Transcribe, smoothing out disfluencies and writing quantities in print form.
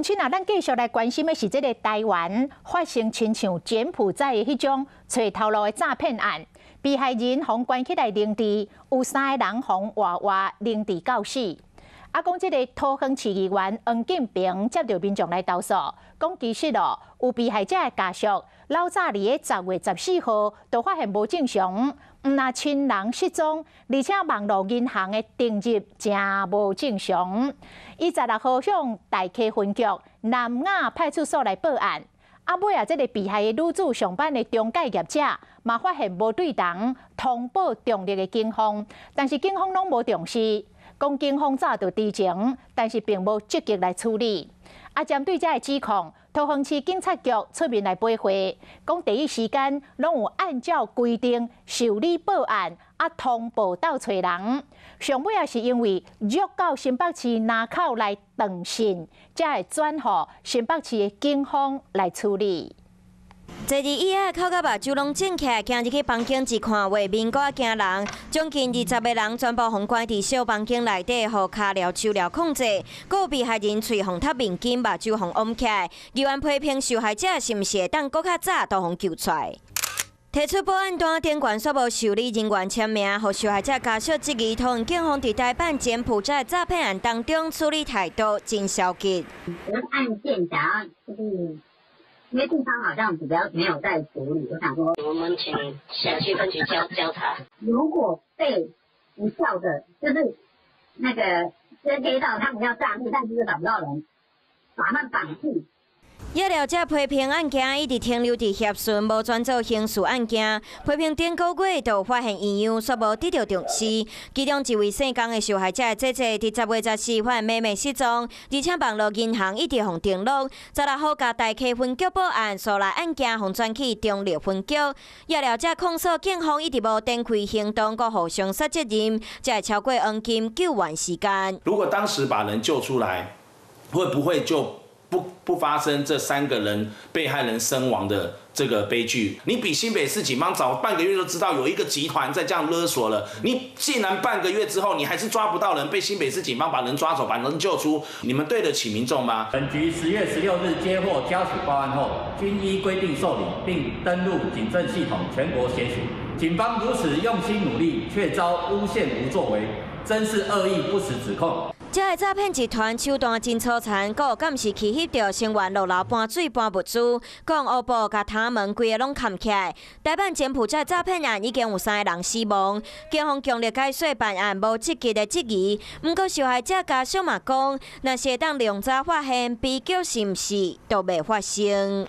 親啊，咱繼續來關心的是這个台灣發生親像柬埔寨的彼種揣頭路的詐騙案，被害人予關起來凌遲，有三个人予活活凌遲到死。啊，講這个桃園市議員黃敬平接著民眾來投訴，講其實哦，有被害者的家屬老早佇咧10月14號就發現無正常，毋但親人失蹤，而且網路銀行的登入誠無正常。伊16號向大溪分局南雅派出所來報案。啊，尾仔這个被害的女子上班的中介業者嘛發現無對路，通報中壢的警方，但是警方攏無重視。講警方早就知情，但是並無積極來處理。啊，針對這个指控，桃園市警察局出面來回話，講第一時間攏有按照規定受理報案，啊通報鬥揣人。上尾也是因為約到新北市林口來斷訊，才會轉予新北市的警方來處理。坐佇椅仔哭甲目睭攏腫起來，行入去房間一看，畫面閣較驚人。將近20個人全部予關佇小房間內底，予跤鐐手鐐控制。閣有被害人喙予貼面巾，目睭予掩起來。議員批評受害者是毋是會當閣較早就予救出來？提出報案單，頂懸煞無受理人員簽名，予受害者家屬質疑，桃園警方佇台辦柬埔寨詐騙案當中處理態度真消極。案件想要就是，因為地方好像比較沒有在處理，我想說，我們請轄區分局交交查。如果被無效的，就是那個黑道他們要詐騙，但是又找不到人，把他們綁住。也了這批評案件一直停留佇協訊，無轉做刑事案件。批評頂個月就發現異樣，煞無得著重視。其中一位姓江的受害者姐姐，佇10月14發現妹妹失蹤，而且網路銀行一直予登錄。16號共大溪分局報案，訴來案件予轉去中壢分局。也了這控訴警方一直無展開行動，閣互相推責任，才會超過黃金救援時間。如果當時把人救出來，會不會就不發生這三個人被害人身亡的這個悲劇？你比新北市警方早半個月就知道有一個集團在這樣勒索了，你竟然半個月之後你還是抓不到人，被新北市警方把人抓走，把人救出，你們對得起民眾嗎？本局10月16日接獲家屬報案後，均依規定受理，並登錄警政系統全國協尋。警方如此用心努力，卻遭誣陷無作為，真是惡意不實指控。這个詐騙集團手段真粗殘，閣有監視器翕著成員落樓搬水搬物資，講烏布共窗門規个攏崁起來。台辦柬埔寨詐騙案已經有三个人死亡，警方強力解說辦案無積極的質疑。毋過受害者家屬嘛講，若是會當量早發現，悲劇是毋是都袂發生？